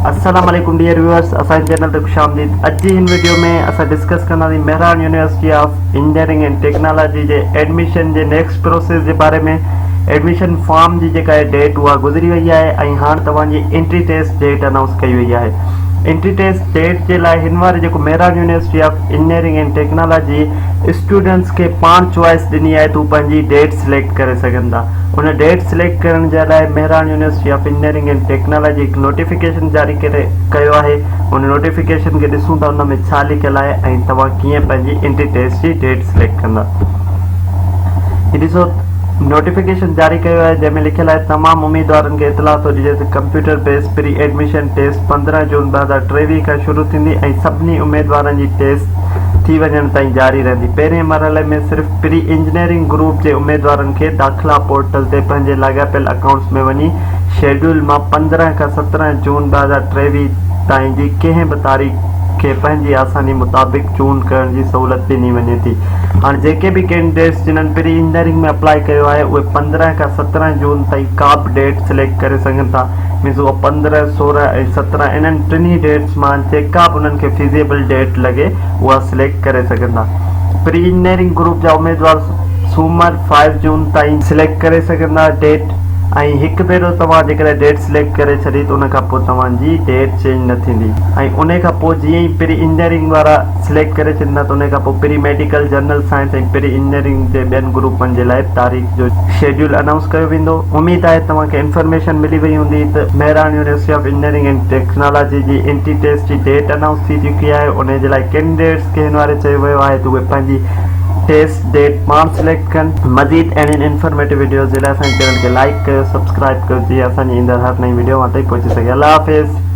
السلام عليڪم dear viewers اسان جي چينل تي خوش آمديد اڄ جي هن وڊيو ۾ اسان ڊسڪس ڪنداسين Mehran university of engineering and technology جي ايڊميشن جي نيڪسٽ پروسيس جي باري ۾ ايڊميشن فارم جي جيڪا ڊيٽ اها گذري وئي آهي ۽ هاڻ توهان جي انٽري ٽيسٽ ڊيٽ انائونس ڪئي وئي آهي انٽري ٽيسٽ ڊيٽ جي لاء هن واري جيڪو Mehran university of engineering and technology students کي پاڻ چوائس ڏني آهي ته هو پنهنجي ڊيٽ سليڪٽ ڪري سگهن ٿا ان ڊيٽ سليڪٽ ڪرڻ جي لاء Mehran university of engineering and technology هڪ نوٽيفڪيشن جاري ڪري ڪيو آهي ان نوٽيفڪيشن کي ڏسون ٿا ان ۾ ڇا لکيل آهي ۽ توهان ڪيئن پنهنجي انٽري ٽيسٽ جي ڊيٽ سليڪٽ ڪندا هي ڏسو نوٽيفڪيشن جاري ڪيو آهي جنهن ۾ لکيل آهي تمام اميدوارن کي اطلاع ٿو ڏجي ته ڪمپيوٽر بيس پري ايڊميشن ٽيسٽ 15 جون 2023 کان شروع ٿيندي ۽ سڀني اميدوارن جي ٽيسٽ ٿي وڃڻ تائين جاري رهندي. پهرين مرحلي ۾ صرف پري انجنيئرنگ گروپ جي اميدوارن کي داخلا پورٽل تي پنهنجي لاڳاپيل اڪائونٽس ۾ وڃي شيڊيول مان 15 کان 17 جون 2023 تائين جي ڪنهن به تاريخ کي پنهنجي آساني مطابق چونڊ ڪرڻ جي سهولت ڏني وڃي ٿي. هاڻ جيڪي به ڪينڊيڊيٽس جنهن پري انجنيئرنگ ۾ اپلائي ڪيو آهي اهي 15 کان 17 جون تائين ڪا به ڊيٽ سليڪٽ ڪري سگهن ٿا. مينز اها 15، 16 ۽ 17 انهن ٽنهي ڊيٽس مان جيڪا به انهن کي فيزيبل ڊيٽ لڳي اها سليڪٽ ڪري سگهن ٿا. پري انجنيئرنگ گروپ جا اميدوار سومر فائيو جون تائين سليڪٽ ڪري سگهندا ڊيٽ ۽ هڪ ڀيرو توهان جيڪڏهن ڊيٽ سليڪٽ ڪري ڇڏي ته ان کان پوء توهان جي ڊيٽ چينج نه ٿيندي ۽ انهي کان پوء جيئن ئي پري انجنيئرنگ وارا سليڪٽ ڪري ڇڏيندا ته انهي کان پوء pre medical, general science ۽ pre engineering جي ٻين گروپن جي لاء تاريخ جو شيڊيول انائونس ڪيو ويندو. اميد آهي توهان کي انفارميشن ملي وئي هوندي ته Mehran university of engineering and technology جي انٽري ٽيسٽ جي ڊيٽ انائونس ٿي چڪي آهي انهي جي لاء ڪينڊيڊيٽس کي هن واري چيو ويو آهي ته اهي پنهنجي ٽيسٽ ڊيٽ پاڻ سليڪٽ ڪن. مزيد اهڙين انفارميٽو وڊيوز جي لاء اسان جي چينل کي لائيڪ ڪيو سبسڪرائيب ڪيو جيئن اسان جي ايندڙ هر نئين وڊيو اوهان تائين پهچي سگهي الله حافظ.